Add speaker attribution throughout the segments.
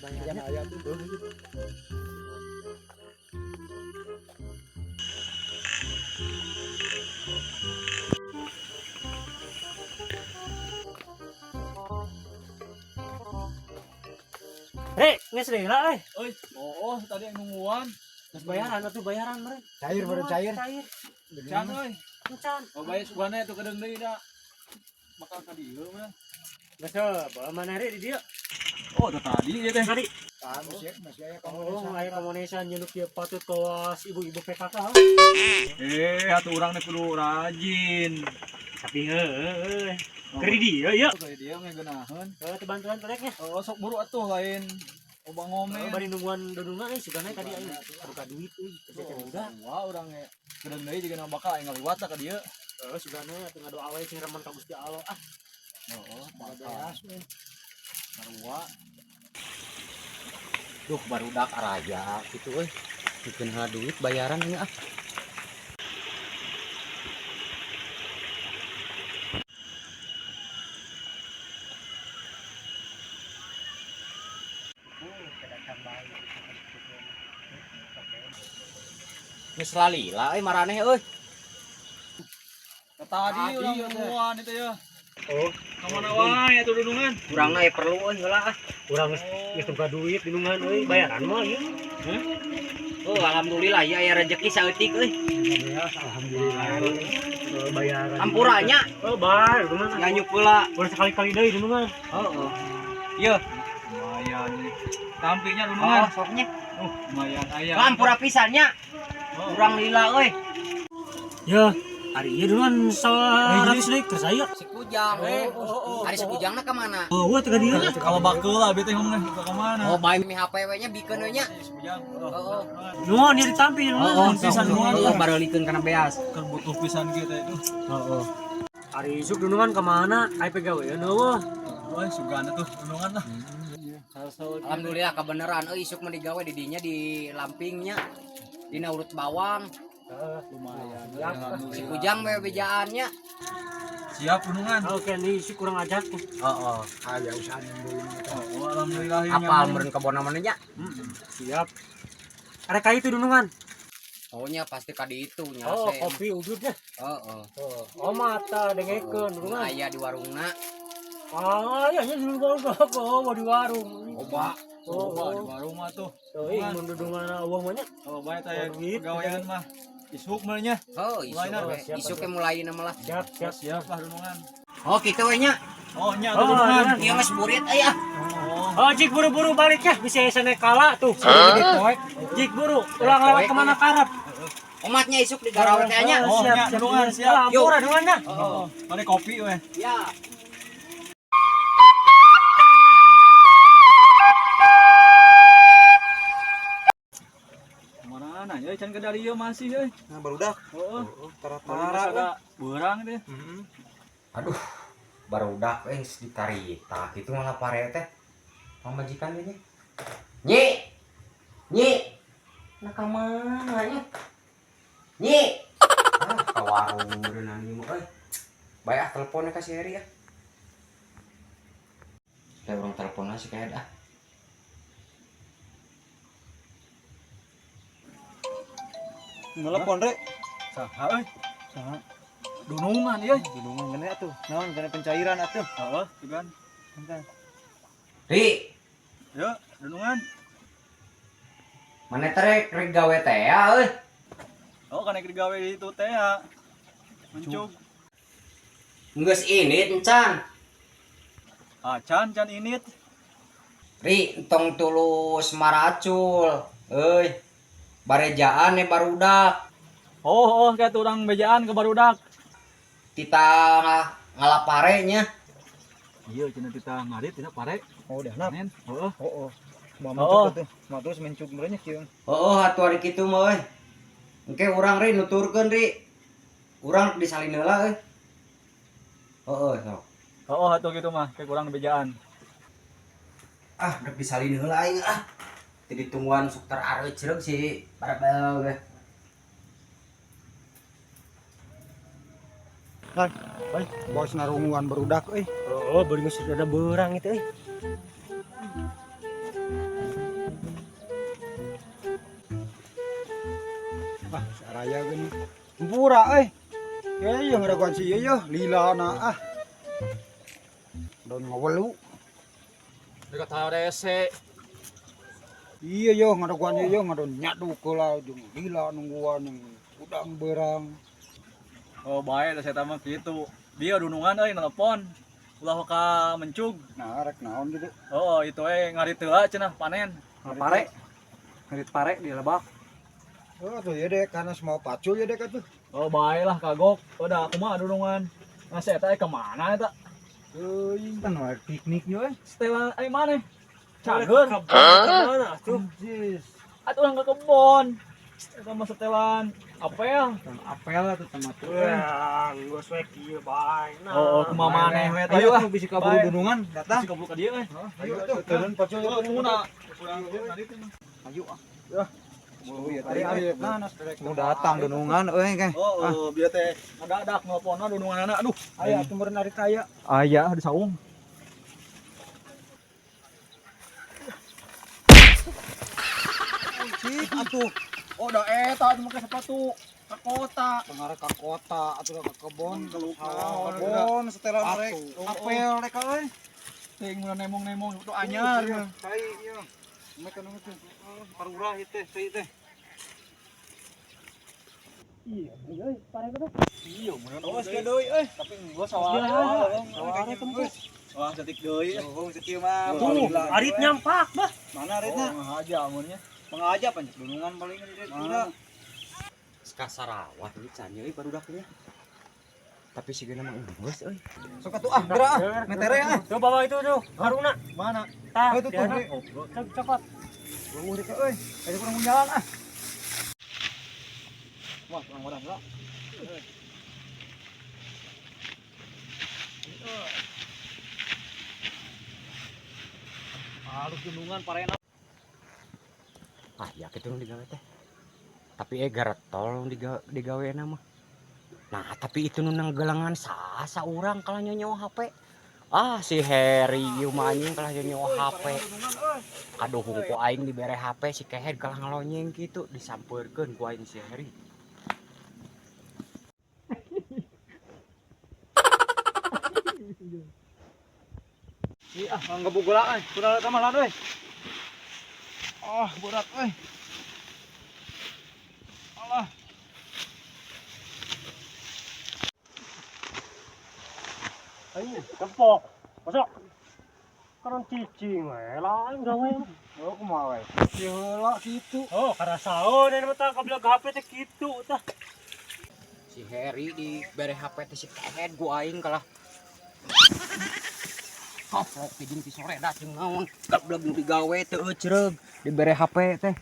Speaker 1: Bayarnya.
Speaker 2: Aya tuh.
Speaker 1: Hei, geus deui lah euy.
Speaker 2: Euy, oh, tadi yang nungguan.
Speaker 1: Geus bayaran atuh bayaran meureun.
Speaker 3: Cair baru cair.
Speaker 1: Cair.
Speaker 2: Can euy.
Speaker 1: Encan.
Speaker 2: Oh, bae sugana itu kedeung deui da. Bakal ka dieu mah.
Speaker 1: Geus heuh, bae mana di dieu?
Speaker 2: Oh, teh tadi ieu teh.
Speaker 1: Tadi.
Speaker 3: Ah, masih aya
Speaker 1: Oh, aya komunesan nyeluk ieu patut kawas ibu-ibu PKK.
Speaker 2: Eh, atuh urang teh kudu rajin.
Speaker 1: Tapi heuh euy. Keur di dieu ieu.
Speaker 2: Keur di dieu mah geunaheun.
Speaker 1: Heuh, teu bantuan proyeknya.
Speaker 2: Oh, sok buru atuh lain. Obang ngomen.
Speaker 1: Bari nungguan dodongan euy sugana tadi aing buka duit euy. Kerja udah.
Speaker 2: Wah, urang ge kedeung deui jiga bakal aing ngaliwat ka dieu.
Speaker 1: Heuh, sugana atuh ngadoa we sing remen ka Gusti Allah ah.
Speaker 2: Oh, bakal
Speaker 3: Beas we.
Speaker 2: sarua.
Speaker 4: Duh, barudak araja gitu euy. Bikin heula duit bayaran ieu ah. Geus lalila euy maraneh euy.
Speaker 2: Tadi urang nungguan itu ya.
Speaker 1: Oh,
Speaker 2: Kamana wae atuh dudungan?
Speaker 4: Urang na perlu euy heula ah.
Speaker 1: urang geus buka duit dinungan euy, bayaran mah ieu.
Speaker 4: Oh, alhamdulillah ya aya rezeki saeutik euy.
Speaker 1: Beas alhamdulillah. Heuh, bayaran.
Speaker 4: Ampuranya
Speaker 1: Oh, bayar dunungan.
Speaker 4: nganyuk heula.
Speaker 1: Udah sekali-kali deui dunungan.
Speaker 4: Heeh. Yeuh,
Speaker 2: Lumayan nih. Tampinya dunungan.
Speaker 4: oh soknya.
Speaker 2: Lumayan aya.
Speaker 4: Ampura pisannya.
Speaker 2: Oh.
Speaker 4: Urang lila euy.
Speaker 1: Ya, hari ieu dunungan 100 deui keur saya.
Speaker 4: Si Kujang. Ari si Kujangna ka mana?
Speaker 1: Oh, wah teu ka dieu.
Speaker 2: Kalau bakul lah bete ngomongnya ke mana?
Speaker 4: Oh, bae mi HP we nya bikeun we nya.
Speaker 2: Si Kujang.
Speaker 4: Heeh.
Speaker 1: Nuhun ieu ditampi nuhun.
Speaker 4: Oh,
Speaker 2: pisan nuhun.
Speaker 4: Heeh, barelikeun kana beas.
Speaker 2: Kan butuh pisan kita itu.
Speaker 1: Heeh. Ari isuk dunungan ka mana? Ai pegawean eueuh.
Speaker 2: Wah, sugana tuh dunungan lah.
Speaker 4: Alhamdulillah kebenaran euy isuk mah digawe di dinya di lampingnya. Dina urut bawang.
Speaker 2: Lumayan.
Speaker 4: Si Kujang we bejaannya.
Speaker 2: Siap dunungan.
Speaker 1: Oke, nih isuk kurang ajak tuh.
Speaker 4: Heeh.
Speaker 3: Aya usaha nungguin.
Speaker 2: Oh, alhamdulillah ya,
Speaker 4: Apal
Speaker 2: nyaman.
Speaker 4: meureun kebon mana nya?
Speaker 1: Siap. Ada ka itu dunungan.
Speaker 4: Oh nya pasti ka ditu nya.
Speaker 1: Oh, kopi ujudnya.
Speaker 4: Heeh.
Speaker 1: Oh, oh mata dengekeun dunungan.
Speaker 4: Aya di warungna.
Speaker 1: Ah, ya nya dulu baru oh, di warung.
Speaker 4: Oba.
Speaker 1: Oh,
Speaker 2: Coba di warung mah tuh.
Speaker 1: Oh, ih mun dudungan eueuh mah nya.
Speaker 2: Oh, bae teh
Speaker 1: Duit,
Speaker 2: gawean mah. Isuk mah nya.
Speaker 4: Oh, isuk
Speaker 2: Mulai,
Speaker 4: we.
Speaker 1: siap,
Speaker 4: Isuk we mulai mah lah.
Speaker 1: Siap, siap.
Speaker 2: Siap lah dunungan.
Speaker 4: Oh, kitu we nya.
Speaker 2: Oh, nya
Speaker 1: Oh,
Speaker 2: tuh dunungan.
Speaker 1: dunungan.
Speaker 4: Ieu geus burit euy ah.
Speaker 2: Oh,
Speaker 1: Oh, jik buru-buru balik ya, bisa sana kalah tuh. Jik buru, ulang lewat kemana karep.
Speaker 4: Omatnya isuk di garawe teh nya.
Speaker 2: Oh,
Speaker 1: siap,
Speaker 2: nya,
Speaker 1: siap.
Speaker 2: dunungan, siap.
Speaker 1: Ah, ampura dunungan nya.
Speaker 2: Oh, mana kopi weh.
Speaker 4: Ya.
Speaker 2: Mana ya can ke dari ieu masih euy.
Speaker 3: Nah, barudak.
Speaker 2: Heeh.
Speaker 3: Tara-tara.
Speaker 2: Tara beurang teh.
Speaker 4: Aduh, barudak euy geus ditarita kitu malah pare teh. Pamajikan teh nya. Nyi. Nyi. Nah ka mana nya? Nyi. Ah, ka warung meureunnan ieu mah euy. Bae ah teleponnya ka si Heri ah. Teh urang telepon si kayak ah.
Speaker 3: Ngelepon rek.
Speaker 2: Saha euy?
Speaker 3: Saha?
Speaker 2: Dunungan ieu.
Speaker 3: Dunungan gene atuh. Naon gene pencairan atuh.
Speaker 2: Heeh, tuh kan.
Speaker 3: Bentar.
Speaker 4: Ri,
Speaker 2: Yo, dunungan.
Speaker 4: mana teh rek rek gawe teh ya euy.
Speaker 2: Oh, kan rek digawe di itu teh ya. Mencug.
Speaker 4: Geus ini encan.
Speaker 2: Ah, can can init.
Speaker 4: Ri, entong tulus maracul. Euy. Barejaan nih barudak.
Speaker 2: Oh, oh, kayak tuh orang bejaan ke barudak.
Speaker 4: Tita ngalapare nya.
Speaker 2: Iya, cenah tita ngarit tina pare.
Speaker 3: Oh, udah nap.
Speaker 2: Nen. Heeh.
Speaker 3: Oh, oh. Mau
Speaker 2: Oh.
Speaker 3: mencuk atuh. Mau terus mencuk meureun nya kieu.
Speaker 4: Oh, atuh ari kitu mah euy. Engke urang ri nuturkeun ri. Urang disalin heula euy. Heeh, sok.
Speaker 2: Oh, atuh gitu mah, kayak kurang bejaan.
Speaker 4: Ah, rek disalin heula aing ah. Teu ditungguan sok terareucreug si barabel ge.
Speaker 3: Euy, bos narunguan barudak euy.
Speaker 1: Oh, bari geus ada beurang itu euy.
Speaker 3: Aya geuning. Hampura euy. Ya ieu ngadagoan si ieu yeuh lila na ah. Don ngawelu.
Speaker 2: Dekat rese.
Speaker 3: Iya yo ngadagoan ieu yeuh ngadon nyaduk heula jeung lila nungguan jeung udang beurang.
Speaker 2: Oh, bae da saya mah kitu. Dia dunungan euy nelpon. Ulah ka mencug.
Speaker 3: Nah, rek naon gitu.
Speaker 2: Oh, itu eh ngarit heula cenah panen.
Speaker 3: Pare.
Speaker 2: Ngarit pare di lebak.
Speaker 3: Oh, tuh ya dek karena semua pacul ya dek atuh.
Speaker 2: Oh, bae lah kagok. Udah kumaha dunungan. Nah, si eta kemana eta?
Speaker 3: Euy, kan wae piknik yo euy.
Speaker 2: Setelan eh mana? Cager.
Speaker 1: Mana tuh?
Speaker 3: Jis.
Speaker 2: Atuh urang ke kebon. Eta mah setelan apel.
Speaker 3: Apel atuh sama tuh.
Speaker 1: Wah, geus we kieu bae. Nah.
Speaker 2: Oh, kumaha maneh we
Speaker 3: Ayo
Speaker 2: ah.
Speaker 3: atuh bisi kaburu
Speaker 2: Bae.
Speaker 3: dunungan datang.
Speaker 2: Bisi kaburu ka dieu euy.
Speaker 3: Ayo atuh turun pacul.
Speaker 2: Oh, tunggu na.
Speaker 3: Ayo ah. Ya. Oh iya tadi nah nas mau datang dunungan euy keh.
Speaker 2: Oh, bieu teh ngadadak nelponna dununganana. Aduh,
Speaker 3: Aya atuh meureun ari kaya.
Speaker 2: Aya di saung.
Speaker 3: Cik atuh.
Speaker 2: Oh, da eta atuh make sepatu ka kota.
Speaker 3: Pengarah ka kota atuh ka kebon,
Speaker 2: Sawah,
Speaker 3: kebon setelan rek. Apel rek euy.
Speaker 2: Ting mun nemong-nemong itu anyar.
Speaker 3: Kai ieu. Mereka nunggu tuh. Parurah ieu teh, sei teh.
Speaker 1: Iya, euy, pare teh.
Speaker 2: Iya, mun oh, geus deui euy. Tapi gua sawah.
Speaker 3: Sawah tembus.
Speaker 2: Wah, cetik deui.
Speaker 3: Oh, sekieu mah.
Speaker 1: Tuh, arit nyampak bah.
Speaker 3: Mana aritna?
Speaker 2: Oh, ngaja amunnya.
Speaker 3: Pengaja panjat dunungan paling gede udah.
Speaker 4: Ka Sarawat ini can euy barudaknya. Tapi sigana mah geus euy.
Speaker 3: Sok atuh ah, geura ah, metere ah.
Speaker 1: Tuh bawa itu tuh, haruna.
Speaker 3: Mana?
Speaker 1: Tah,
Speaker 3: Oh, itu tuh.
Speaker 1: Cok cokot.
Speaker 3: Eueuh rek euy. Ayo kurang jalan ah.
Speaker 2: Wah, kurang wadah lah. Halus gunungan parena.
Speaker 4: Ah, ya kitu nu digawe teh. Tapi garetol nu digawe na mah. Nah, tapi itu nu nanggelangan sasa urang kalah nyonyo HP. Ah, si Heri ieu mah anjing kalah nyonyo HP. Kaduhung ku aing dibere HP si kehed kalah ngalonyeng kitu disampeurkeun ku aing si Heri.
Speaker 2: Ih, ah, ngebugula euy. Kurang eta mah lan euy.
Speaker 3: Ah, berat euy. Alah.
Speaker 1: Ayo, kempok. Masuk. Karon cicing we lain gawe mah.
Speaker 3: Oh, kumaha we? Kieu heula kitu.
Speaker 1: Oh, karasaon ini mah tah kabelag HP teh kitu tah.
Speaker 4: Si Heri dibere HP teh si kehed ku aing kalah. Koplok ti jeung ti sore da jeung naon. Gableg nu digawe teu eucreug dibere HP teh.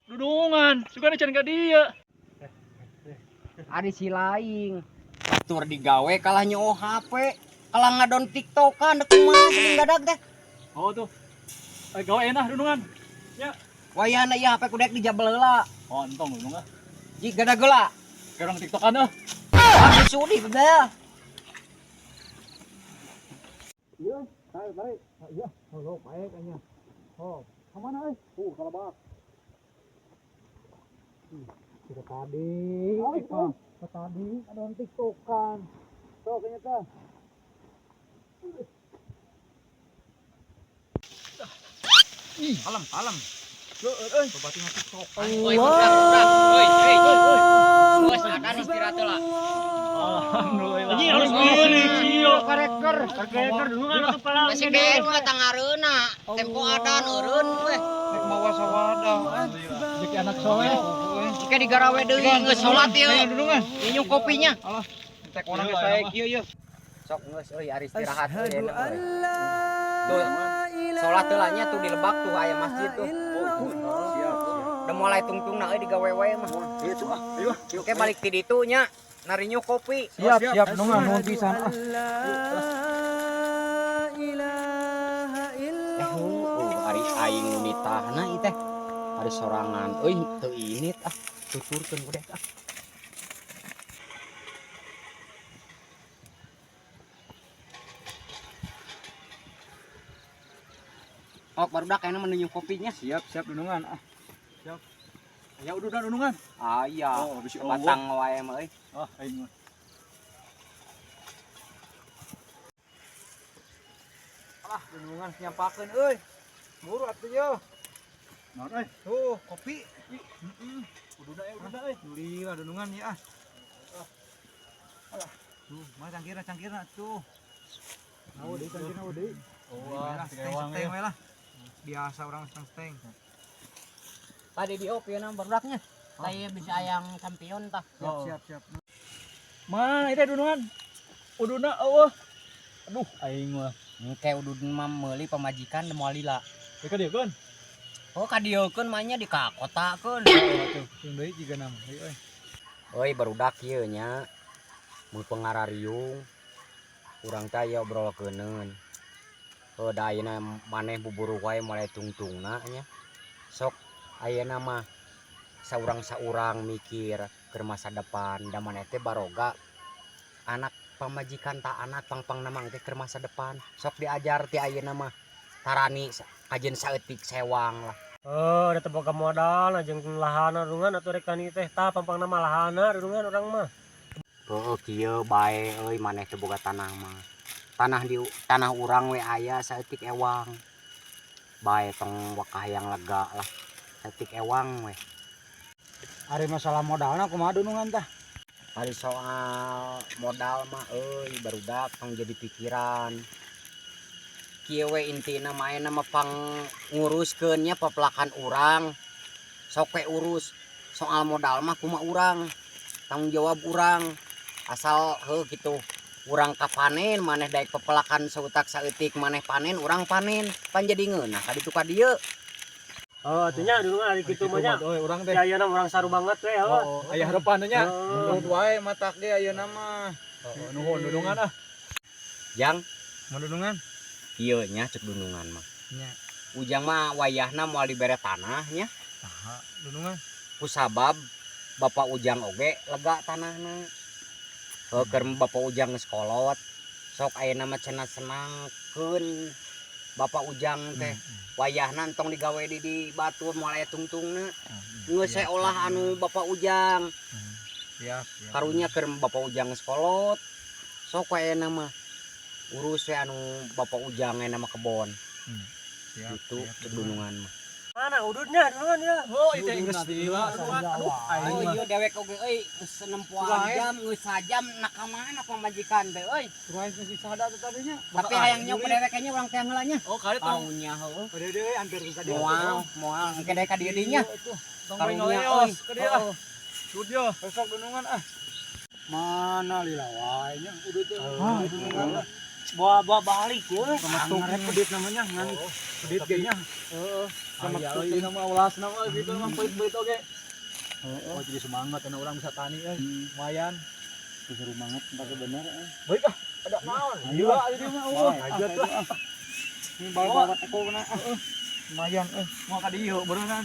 Speaker 2: Dudungan, suka can ka dieu.
Speaker 4: Ari si laing. Batur digawe kalah nyoo HP, kalah ngadon TikTokan dek kumaha sing gadag teh.
Speaker 2: Oh tuh. Eh gawe enak dudungan.
Speaker 4: Wayahna ieu HP ku dek dijabel heula.
Speaker 2: Oh, entong dudung ah.
Speaker 4: Jig gadag heula.
Speaker 2: Kerang TikTokan ah.
Speaker 4: Ah sudi bebel.
Speaker 3: Iya, tarik tarik. Iya, oh, paek anya. Oh, ka mana euy? Kalebak. Tidak tadi, oh, tadi ada TikTokan. Sok kayaknya teh. Ih, alam, alam. Euy, euy.
Speaker 4: Oi, budak, budak. Oi, oi, oi. Geus akan istirahat heula.
Speaker 2: Alhamdulillah.
Speaker 1: Anjing halus milik cio kareker. Kareker dulu kan atuh palang.
Speaker 4: Masih geus mah tangareuna. Tempo adan eureun weh.
Speaker 3: Rek mawa sawada.
Speaker 2: Jadi anak soleh.
Speaker 4: Jika digarawe deui geus salat ieu.
Speaker 3: Dudungan.
Speaker 4: Minum kopinya.
Speaker 3: Tek orang ge sae kieu yeuh.
Speaker 4: Sok geus euy ari istirahat euy enak euy. Tuh, salat heula nya tuh di Lebak tuh aya masjid tuh.
Speaker 3: Siap, siap.
Speaker 4: Udah mulai tungtungna euy digawe wae mah.
Speaker 3: Ieu tuh ah, ayo ah.
Speaker 4: Oke balik ti ditu nya. Narinyu kopi.
Speaker 3: Siap, siap, nungan nuhun pisan ah.
Speaker 4: Ari aing nu ditahna ieu teh. Ari sorangan euy teu init ah. Tuturkeun ku dek ah. Sok barudak kayaknya menuju kopinya.
Speaker 3: Siap, siap dunungan ah.
Speaker 2: Ya udah dunungan.
Speaker 4: Ah iya.
Speaker 2: Oh, bisi
Speaker 4: Batang wae mah euy.
Speaker 2: Ah, aing mah.
Speaker 3: Alah, dunungan nyampakeun euy. Buru atuh yo.
Speaker 2: Naon euy?
Speaker 3: Tuh, kopi.
Speaker 2: Heeh. Uduna euy, uduna euy.
Speaker 3: Lila dunungan ya ah. Alah, tuh, mana cangkirna cangkirna tuh. Awo deui cangkirna awo deui.
Speaker 2: Oh, ah,
Speaker 3: Seteng seteng we lah. Biasa orang seteng seteng.
Speaker 4: Tadi di op ya barudaknya. Saya bisa ayang champion tah.
Speaker 3: Siap, siap, siap.
Speaker 2: Mana itu dunungan? Uduna eueuh. Aduh, aing mah.
Speaker 4: Engke udud mah meuli pamajikan moal lila.
Speaker 2: Rek ka dieu keun.
Speaker 4: Oh kadieukeun mah nya di ka kotakeun.
Speaker 3: Tuh, jeung deui jiga nama. Deui euy.
Speaker 4: Euy barudak ieu nya. Mun pengarariung urang teh aya obrolkeuneun. Heuh da ayeuna maneh buburu wae mulai tungtungna nya. Sok ayeuna mah saurang-saurang mikir keur masa depan da maneh teh baroga anak pamajikan ta anak pangpangna mah engke keur masa depan. Sok diajar ti ayeuna mah tarani kajen saeutik sewang lah.
Speaker 1: Oh, udah teu boga modal jeung lahana dunungan atuh rek tani teh tah pampangna mah lahana dunungan urang mah.
Speaker 4: Heuh kieu bae euy maneh teu boga tanah mah. Tanah di tanah urang we aya saeutik ewang. Bae tong wakah yang lega lah. Saeutik ewang we.
Speaker 3: Ari masalah modalna kumaha dunungan tah?
Speaker 4: Ari soal modal mah euy barudak tong jadi pikiran. Kieu we intina mah ayeuna mah pang nguruskeun nya pepelakan urang. Sok we urus soal modal mah kumaha urang. Tanggung jawab urang. Asal heuh kitu. Urang kapanen maneh daek pepelakan sautak saeutik maneh panen urang panen pan jadi ngeunah ka ditu ka dieu.
Speaker 1: Oh, atuh nya dunungan ari kitu mah nya.
Speaker 2: Euy, urang teh.
Speaker 1: Ya ayeuna urang saru banget we heuh.
Speaker 2: Oh, aya harapan nya.
Speaker 1: Heeh.
Speaker 3: Nurut wae matak ge ayeuna mah.
Speaker 2: Oh, nuhun dunungan ah.
Speaker 4: Jang
Speaker 3: Mau dunungan?
Speaker 4: kieu nya cek dunungan mah.
Speaker 3: Nya.
Speaker 4: Ujang mah wayahna moal dibere tanah nya.
Speaker 3: Saha dunungan?
Speaker 4: Kusabab Bapak Ujang oge lega tanahna. Heuh keur Bapak Ujang geus kolot. Sok ayeuna mah cenah senangkeun Bapak Ujang teh. Wayahna entong digawe di batur moal aya tungtungna. Geus we olah anu Bapak Ujang.
Speaker 3: Siap, siap.
Speaker 4: Karunya keur Bapak Ujang geus kolot. Sok we ayeuna mah urus we anu Bapak Ujang ayeuna mah kebon.
Speaker 3: Siap,
Speaker 4: Gitu
Speaker 3: siap,
Speaker 4: cek dunungan mah.
Speaker 1: Mana ududnya dunungan ya?
Speaker 2: Oh, itu lila dunungan. Aduh, aing
Speaker 4: Oh
Speaker 2: mah.
Speaker 4: iya dewek oge euy geus nempoan jam geus sajam nak ka mana pamajikan teh euy.
Speaker 3: Terus masih sada tuh tadinya.
Speaker 4: Tapi hayang nyok dewek kayaknya urang teh heula nya.
Speaker 2: Oh, kali tong
Speaker 4: Taunya heueuh.
Speaker 3: Udah deh, hampir bisa dia.
Speaker 4: Moal, moal engke daek ka dieu dinya.
Speaker 2: tong
Speaker 4: Karunya
Speaker 2: ngaleos
Speaker 4: euy.
Speaker 2: ka dieu ah. Studio.
Speaker 3: Besok dunungan ah. Mana lila wae nya udah tuh. Dunungan lah.
Speaker 1: Bawa-bawa balik ya.
Speaker 3: Ngarep pedit namanya ngan. Pedit kayaknya.
Speaker 2: Heeh. Aya euy nama ulasna mah gitu mah pelit-pelit oge. Oh, jadi semangat karena orang bisa tani euy. Lumayan.
Speaker 3: Seru banget pakai bener eh.
Speaker 2: Baik ah, ada naon? Gila jadi mah eueuh.
Speaker 3: Aja tuh. Ini bawa-bawa teko kena ah. Lumayan eh.
Speaker 2: Mau ka dieu beneran.